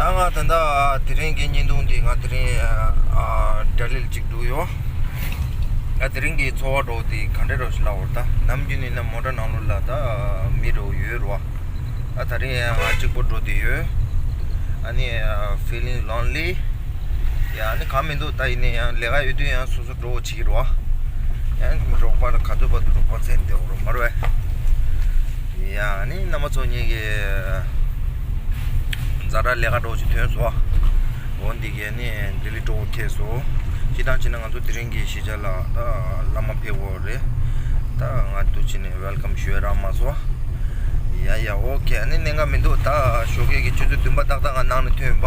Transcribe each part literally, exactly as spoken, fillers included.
ཨ། ང་ད་ལྟ་དེ་རིང་གི་བརྙན་ཐུང་འདི་ང་དེ་རིང་ཨ་ཌལ་ལི་ལ་གཅིག་འགྲོ་ཡོད། ང་དེ་རིང་གི་ཚོར་བ་འདྲ་པོ་དེ་ག་འདྲ་འདྲ་པོ་ཞིག་ལབ་དགོས་རེད། ད་ནམ་རྒྱུན་ནས་ན་མོ་ཊ་ནང་ལོགས་ལ་ད་མི་འདྲ་པོ་ཡོད་རེད་པ། ཨ། ད་རིང་ཡང་ང་གཅིག་པོ་འགྲོ་བསྡད་ཡོད། ཨ་ནི་ཨ་feeling lonely། ཡ། ཨ་ནི་གང་མི་འདུག་ད་ཡིན་ནའི་ཡང་ལས་ཀ་ཡོད་དུས་ཡང་སོ་སོ་འགྲོ་བྱེད་ཀྱི་རེད་པ། ཡང་རོགས་པ་ལ་ག་དུས་བར་དུ་རོགས་པ་བཙལ་བསྡད་དགོས་རེད་མ་རེད་པས། ཡ། ཨ་ནི་རྣམ་པ་ཚོ་གཉིས་ཀྱིས་ཛ་དྲག་ལས་ཀ་འདྲ་པོ་ཞིག་ཐོན་སོང་། འོ་འདི་གས་ནི་ལྡི་ལི་འགྲོ་འཁེལ་སོང་། སྤྱིར་བཏང་བྱས་ན་ང་ཚོ་དེ་རིང་གི་གཞིས་ཆགས་ལ་ད་བླ་མ་ཕེབས་ཡོད་རེད། ད་ང་འདུག་བྱས་ནས་ཝེལ་ཀམ་ཞུ་ཡ་རག་མ་སོང་། ཡ་ཡ། ཨོ་ཁེ། ཨ་ནི་གནད་འགག་མི་འདུག་ད་ཞོགས་ཀས་ཀྱི་ཆུ་ཚོད་བདུན་པ་ཏག་ཏག་ང་ནང་ནས་ཐོན་ཡིན་པ།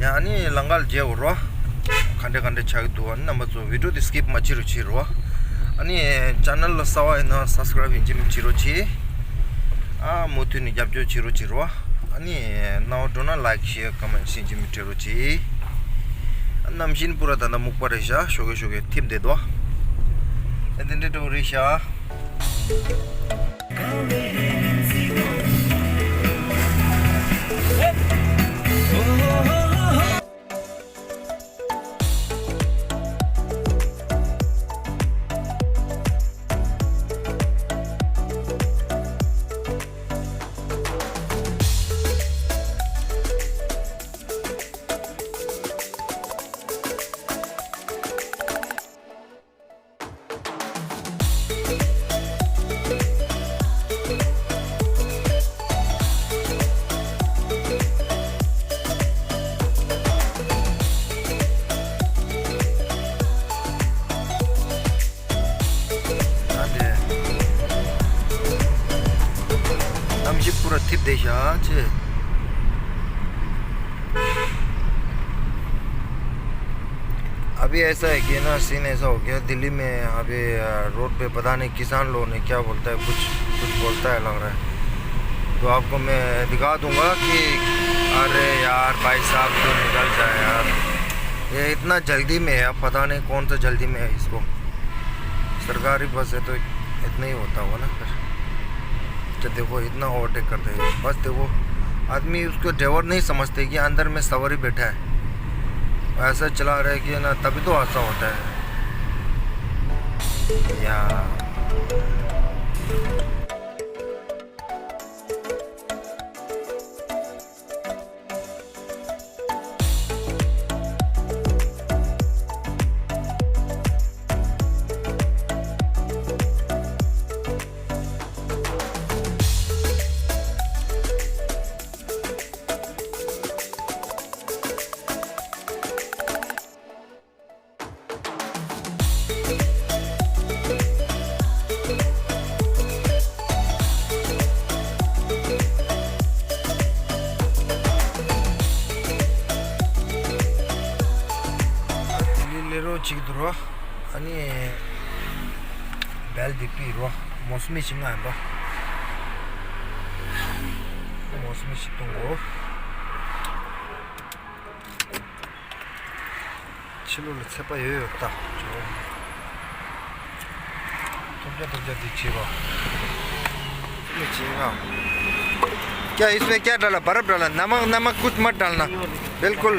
ཡ། ཨ་ནི་ལམ་ཁ་ལ་མཇལ་ཡོང་རོགས། ག་འདྲ་ག་འདྲ་ཆགས་ཀྱི་འདུག་ཨ་ནི་རྣམ་པ་ཚོ་བི་ཌི་ཡོ་དེ་སི་ཀིབ་མ་བྱེད་རོགས། བྱེད་རོགས། ཨ་ནི་ཅེ་ནལ་ལ་གསར་པ་ཡིན་ན་སབ་སི་ཀ་རའིབ་ཡིན་གཅིག་མིན་གཅིག་བྱེད་རོགས་བྱེད། ཨ། མུ་མཐུད་ནས་རྒྱབ་སྐྱོར་བྱེད་རོགས། བྱེད་རོགས། ཨ་ནི་རྣ་བ་འགྲོ་ན་ལའིཀ་ཤེར་ཀོ་མེན་ཊི་ཡིན་གཅིག་མིན་གཅིག་བྱེད་རོགས་བྱེད། ཨ། གནམ་གཤིས་པུ་ར་ད་ལྟ་སྨུག་པ་རེད་ཤག་ཞོགས་ཀས་ཞོགས་ཀས་འཐིབས་བསྡད་འདུག་ཨ། དེ་འདྲ་འདྲ་པོ་རེད་ཤག་ད་དེ། གནམ་གཤིས་པུ་ར་འཐིབས་བསྡད་ཤག་ཅེ། अभी ऐसा है कि ना, सीन ऐसा हो गया, दिल्ली में अभी, अ, रोड पे पता नहीं किसान लोगों ने क्या बोलता है, कुछ, कुछ बोलता है लग रहा है। तो आपको मैं दिखा दूंगा कि, अरे यार, भाई साहब तो निकल जाए यार, ये इतना जल्दी में है, पता नहीं कौन सा जल्दी में है इसको। सरकारी बस है तो इतना ही होता होगा ना फिर। तो देखो, इतना ओवरटेक करते हैं। बस देखो, आदमी उसको ड्राइवर नहीं समझते कि अंदर में सवारी बैठा है, ऐसा चला रहा है कि ना, तभी तो हादसा होता है। या। ལི་ལི་རོ་གཅིག་འདུག་རོ། ཨ་ནི་བལ་འདི་པི་རོ། མོ་སི་མི་ཞིག་ང་ཡིན་པ། མོ་སི་མི་ཞིག་གཏོང་གོ། ཕྱི་ལོགས་ལ་ཚད་པ་ཡོད་ཡོད་ད། ཐོབ་རྒྱ་ཐོབ་རྒྱ་དེ་བྱེད་རོགས། མི་བྱེད་ང་། क्या इसमें क्या डाला? बर्फ डाला? नमक, नमक कुछ मत डालना। बिल्कुल।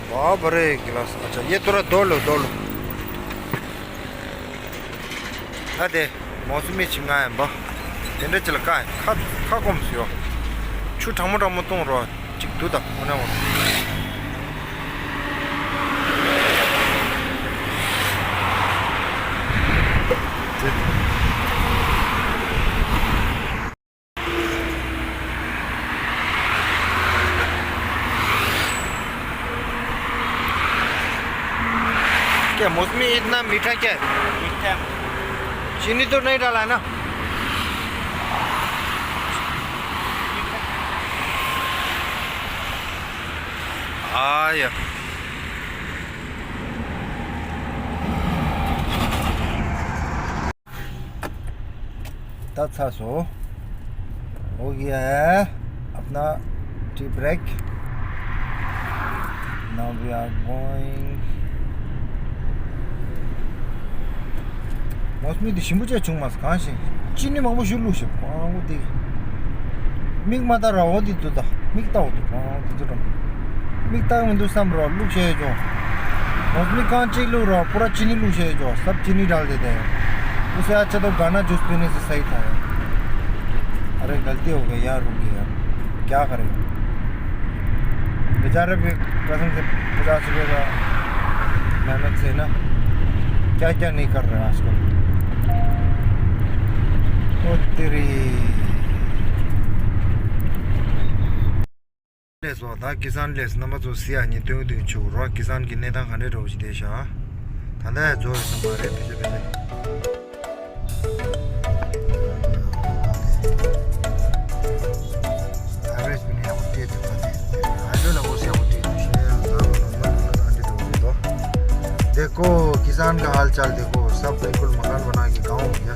वाह, बड़े गिलास। अच्छा, ये थोड़ा धो लो, धो लो। ཨ་དེ། མོ་སི་མི་ཆི་ང་ཡིན་པ། དེ་འདྲ་ཅི་ལ་ཀ་ཁ་ཁ་སྐོམ་སུ་ཡོད། ཆུ་གྲང་མོ་གྲང་མོ་བཏུང་རོགས། གཅིག་དུ་དང་འོ་ན་འོ། क्या मौसमी इतना मीठा क्या है? मीठा। चीनी तो नहीं डाला है ना? आया। ད་ཚར་སོང་། हो गया है अपना tea break. Now we are going. མོ་སི་མི་དེ་ཞིམ་པོ་ཅིག་བྱུང་མ་སོང་། གང་ཞིག་ཅི་ནི་མང་པོ་ཞིག་བླུགས་ཤག་ཨང་། འོ་དེ། མིག་མ་ལྟ་ར་འོ་དེ་དུ་ད་མིག་ལྟ་འོ་དུ་རང་དུ་དུ་རང་། མིག་ལྟ་མི་འདུག་བསམ་རོགས་བླུགས་བྱས་ཡོད་ཅོ། རོགས་མིག་རྐང་གཅིག་བླུགས་རོགས་པུ་ར་ཅི་ནི་བླུགས་བྱས་ཡོད་ཅོ་སབ་ཅི་ནི་རལ་དེ་དེ། उसे अच्छा तो गाना जूस पीने से सही था यार। अरे गलती हो गई यार, रुक गया यार, क्या करें। बेचारे भी कसम से पचास रुपये का मेहनत से ना, क्या क्या नहीं कर रहे हैं आजकल। ओ तेरी। ལས་སོ་ད་ཀི་སན་ལས་རྣམ་པ་ཚོ་སི་ཡ་ཉིན་སྟོན་སྟོན་ཆུ་རོ་ཀི་སན་གྱི་གནས་སྟངས་ག་འདྲས་འགྲོ་བཞིན་བསྡད་ཤག་ད་ལྟ་ཡ་རྫོགས་ཡོད་སོང་བ་རེད། ཕི་ཤ་ཕི་ཤ། average ནི་ཡག་པོ་སྤྲད་ཐུབ་པ་དེ་ཨ་ལོ་ལ་འོ་ཡག་པོ་སྤྲད་ཐུབ་ཤེས་ཡང་ད་མ་ནོར་མ་ནོར་ལ་ཨ་འདྲས་འགྲོ་གི་འདུག देखो किसान का हाल चाल देखो, सब बिल्कुल मकान बना के गाँव हो गया,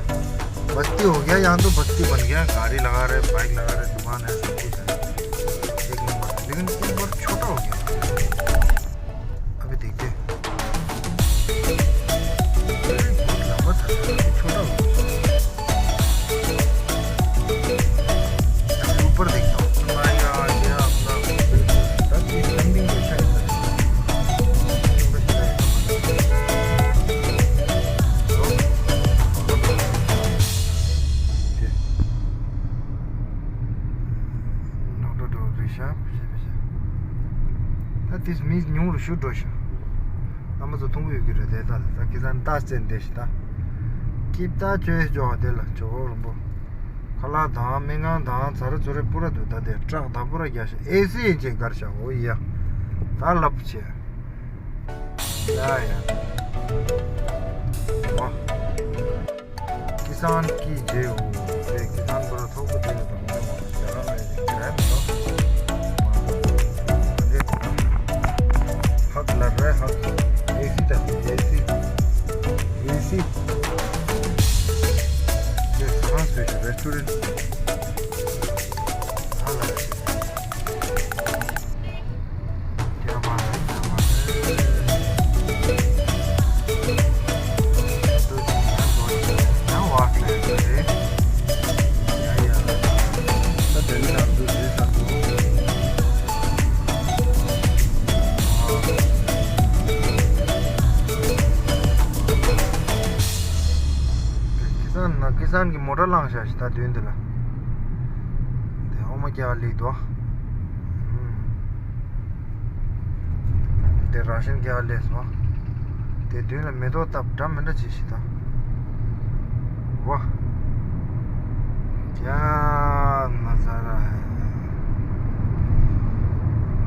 बस्ती हो गया। यहाँ तो बस्ती बन गया, गाड़ी लगा रहे, बाइक लगा रहे, दुकान है, सब कुछ है, एक नंबर। लेकिन एक बार छोटा हो गया। अभी देखते हैं। बहुत लंबा था, अभी छोटा हो गया। अभी ऊपर देखता हूँ। भाई, आ गया अपना। सब चीज़ pending बैठा है सर। ད་དེས་མི་ཉུང་རུ་ཞུ་འགྲོ་ཤག་རྣམ་པ་ཚོ་མཐོང་གི་ཡོད་ཀྱི་རེད་དེ། ད་ད་ཁི་སང་ཏཱ་ཅན་དེ་ཞིག་ད་ཀིབ་ད་ཅོས་ཇོ་དེ་ལ་ཇོ་བོ་རིན་པོ། ཁ་ལག་དང་སྨན་ཁང་དང་ཚ་རུ་ཚུ་རེ་པུ་ར་འདུག་ད་དེ་བྲག་ད་པུ་ར་རྒྱ་ཤ་ཨེ་སི་ཡིན་ཅེས་གར་ཤག་འོ་ཡ། ད་ལབ་ཆེ། ཡ་ཡ། ཝ། किसान की जय हो। ཀི་སན་པུ་ར་ཐོག་པུ་དེ་ལ་དང་པོ་རྒྱ་གར་ལ་ཡོད་རེད་མི་འདུག་ཧག་ལ་རེ་ཧག་ཨེ་སི་དང་ཨེ་སི་ཨེ་སི་དེ་ཧང་སུ་ཞིག་རེ་སི་ཊོ་རེན་ཧ་ལ་རེ། क्या बात है, क्या बात है। ཀི་སན་ན་ཀི་སན་གྱི་མོ་ཊ་བླངས་བཞག་ཤག་ད་དུས་འདི་ལ། དེ་ཨོ་མ་རྒྱག་ལེགས་འདུག་དེ་རང་བཞིན་རྒྱག་ལེགས་སོང་། དེ་དུས་ལ་མེ་ཏོག་བཏབ་འདྲ་མི་འདྲ་བྱེད་ཤི་ད། ཝ། क्या नज़ारा है।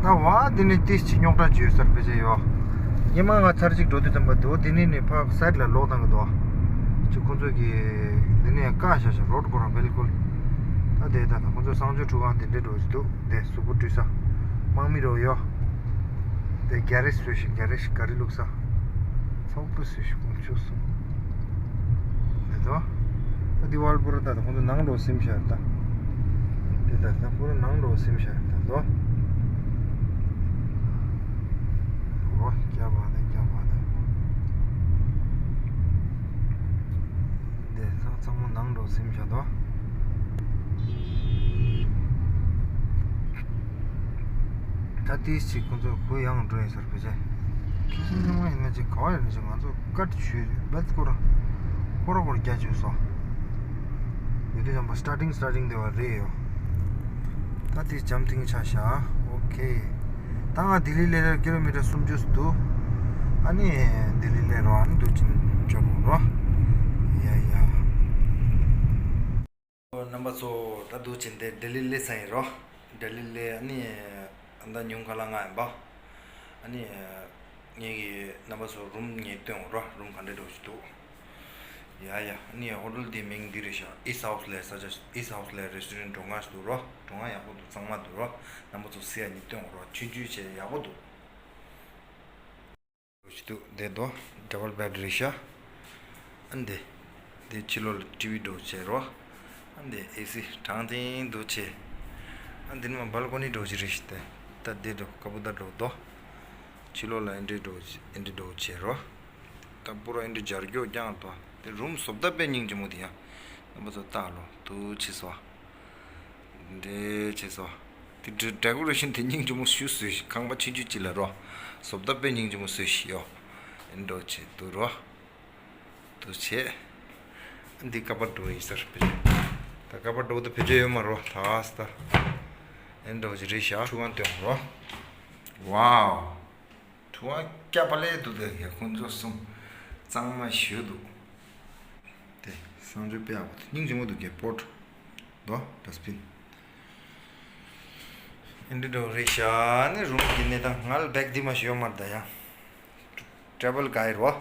ད་ཝ་དེ་ནི་ཏིས་ཅི་རྙོག་དྲ་བརྗོད་སར་ཕེ་ཆེ་ཡོ། ཉི་མ་ང་ཚར་གཅིག་འགྲོ་དུས་ཙམ་པ་དུ་དེ་ནི་ནི་ཕག་སའིད་ལ་ལོག་བཏང་གི་འདུག་ཅི་ཁོ་ཚོ་གི་དེ་ནི་བཀག་བཞག་བཞག་རོད་ཁོ་རང་བེལ་ཀུལ། ད་དེ་ད་ད་ཁོ་ཚོ་གསང་སྤྱོད་ཁྲུ་གང་དེ་འདྲས་འགྲོ་བཞིན་འདུག་དེ་གཟུགས་པོ་བཀྲུས་ས། དམག་མི་རོ་ཡོ། དེ་ག་རེ་བཟོས་ཤིག་ག་རེ་ཤིག་ག་རེ་བླུགས་ས། ཚོགས་པ་བཟོས་ཤིག་ཁོང་ཆུ་སོང་། དེ་ཚོ། ཨ་དེ་ཝལ་པུ་ར་ད་ད་ཁོང་ཚོ་ནང་འགྲོ་སེམས་ཤར་ད། དེ་ད་ད་པུ་ར་ནང་འགྲོ་སེམས་ཤར་ད་ཚོ། ཨོ་ཀྱ་བ་ད་ཀྱ་བ་ད། དེ་ཚང་ཚང་མ་ནང་འགྲོ་སེམས་ཤར་ད། ད་ཏིས་ཅིག་ཁོང་ཚོ་གུ་ཡངས་འགྲོ་ཡིན་ཟེར་བུ་ཆེ། ཁྱི་སེང་ཉུང་མ་ཡིན་ན་ཅིག་ག་བ་ཡིན་ན་ཅིག་ང་ཚོ་ཀཊ་ཞུས་རེད་བེད་སྐོར་སྐོར་སྐོར་རྒྱ་ཆུ་སོ། ཡོད་དུས་ཙམ་པ་སི་ཊར་ཊིང་སི་ཊར་ཊིང་དེ་བ་རེད་ཡོ། ད་ཏིས་འཇམ་ཐིང་ཆ་ཤ་ཨོ་ཁེ། ད་ང་ལྡི་ལི་ལས་ར་ཀི་ལོ་མི་ཊར་སུམ་ཅུ་སུ་འདུག་ཨ་ནི་ལྡི་ལི་ལས་རོ་ཨ་ནི་འདུག་ཅིན་ཅོ་རུ་རོ། ཡ་ཡ། རྣམ་པ་ཚོ་ད་འདུག་ཅིང་དེ་ལྡི་ལི་སླེབས་ཚར་ཡིན་རོ། ལྡི་ལི་སླེབས་ཨ་ནི་ཨ་ད་ཉུང་ཁ་ལ་ང་ཡིན་པ། ཨ་ནི་ངེད་ཀྱི་རྣམ་པ་ཚོ་རུམ་ངས་སྟོན་འོང་རོ། རུམ་ག་འདྲ་འགྲོ་ཞིག་འདུག་ཡ་ཡ། ཨ་ནི་ཧོ་ཊེལ་དེའི་མིང་འདི་རེད་ཤག་ཨིསི་ཧའུ་སི་ལ་ས་ཆ་ཨིསི་ཧའུ་སི་ལ་རེ་སི་ཊོ་རེན་འགྲོ་ང་ཞིག་འདུག་རོ། འགྲོ་ང་ཡག་པོ་འདུག་གཙང་མ་འདུག་རོ། རྣམ་པ་ཚོ་སི་ཡ་ཉིན་སྟོན་འོང་རོ། ཆུང་ཆུང་བྱས་ཡག་པོ་འདུག་ཞིག་འདུག་དེ་དོ་ཌབ་བལ་བེཌ་རེད་ཤག་ཨ་འདི། འདི་ཕྱི་ལོགས་ལ་ཊི་ཝི་འདྲ་བོ་བྱས་རོ། ཨ་འདི་ཨེ་སི་གྲང་ཐིང་འདྲ་བོ་བྱས། ཨ་འདི་ནི་མ་སྦལ་ཀོ་ནི་འདྲ་བོ་ཅིག་རེད་ཤག་དེ་ད་འདི་འདྲ་བོ་ཀ་པུ་ད་འདྲ་བོ་དོ། ཕྱི་ལོགས་ལ་ཨེ་འདྲ་འདྲ་བོ་ཨེ་འདྲ་འདྲ་བོ་བྱས་རོ། ད་པུ་ར་ཨེ་འདྲ་སྦྱར་རྒྱུ་རྐྱང་དོ། དེ་རུམ་བཟོ་ལྟ་དཔེ་སྙིང་རྗེ་མོ་དེ་ཡང་། རྣམ་པ་ཚོ་ལྟ་ལོ་འདུག་ཕྱི་སོ། འདྲེ་བྱས་སོ། དེ་ཌེ་ཀོ་རེ་ཤན་དེ་སྙིང་རྗེ་མོ་ཞུ་བཟོས་ཤིག་ཁང་པ་ཆུང་ཆུང་ཅིག་ལ་རོ། བཟོ་ལྟ་དཔེ་སྙིང་རྗེ་མོ་བཟོས་ཤིག་ཡོ། ཨེ་འདྲ་བྱས་འདུག་རོ། འདུག་བྱས། འདི་ཀ་པར་འགྲོ་ཡིན་ཟེར་བེད། ད་ཀ་པར་འགྲོ་ད་བེད་སྤྱོད་ཡོད་མ་རོ་ད་ཨ་སི་ད། ཨེ་འདྲ་བྱས་རེད་ཤག་ཁྲུ་གང་སྟོན་རོ། ཝའོ། ཁྲུ་གང་སྐྱ་པ་ལས་འདུག་དེ་ཡ་ཁོང་ཚོ་གསུམ། གཙང་མ་ཞུ་འདུག་དེ་གསང་སྤྱོད་དཔེ་ཡག་པོ་དེ་སྙིང་རྗེ་མོ་འདུག་གས་པོ་ཊི། དོ་ཌ་སི་པིན། ཨེ་འདྲ་འགྲོ་རེད་ཤག་ནི་རུམ་གྱི་གནས་སྟངས་ང་ལ་བེག་འདི་མ་ཞུ་ཡོད་མ་རེད་ད་ཡ། ཊེ་བལ་ག་ཡེར་བ།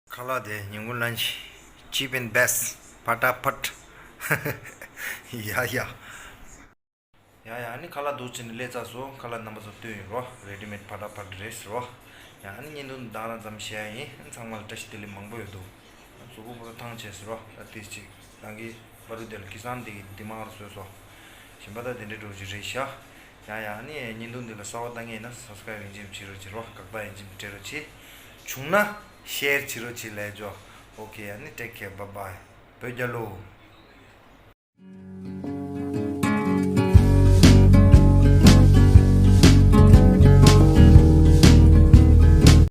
ཁ་ལག་དེ་ཉིན་གུང་ལན་ཅི། ཅི་པིན་བེ་སི་ཕ་ཊ་ཕཊ། ཡ་ཡ། ཡ་ཡ་ནི་ཁ་ལག་འདུག་ཅི་ནི་ལས་ཚ་སོ་ཁ་ལག་རྣམ་པ་ཚོ་སྟོན་ཡོད་རོ། རེ་ཌི་མེད་ཕ་ཊ་ཕཊ་རེད་ཟེར་རོ། ཡ་ནི་བརྙན་ཐུང་འདི་དང་རང་ཙམ་བཤད་ཡ་ཡིན། ཚང་མ་ལ་བཀྲ་ཤིས་བདེ་ལེགས་མང་པོ་ཡོད་འདུག་གཟུགས་པོ་པོ་ཏོ་ཐང་ཆད་ཟེར་རོ། ད་དེ་ཅིག་རང་གི་པ་རུ་དེ་ལ་ཁི་སང་དེ་གི་འདི་མང་རུ་བཟོས་སོ། གཞན་པ་ད་དེ་འདྲའི་འགྲོ་རྒྱུ་རེད་ཤག་ཡ་ཡ་ནི་བརྙན་ཐུང་འདི་ལ་གསར་པ་ལྟ་མཁན་ཡིན་ན་སབ་སི་ཀ་རེབ་ཡིན་གཅིག་བྱེད་རོགས་བྱེད་རོགས། དགག་པ་ཡིན་གཅིག་སྤྲད་རོགས་བྱེད། བྱུང་ན་ཤེར་བྱེད་རོགས་བྱེད་ལས་འཇོག་ཨོ་ཁེ་ཡ་ནི་ཊེག་ཁེར་བྷའི་བྷའི། བོད་རྒྱལ་ལོ།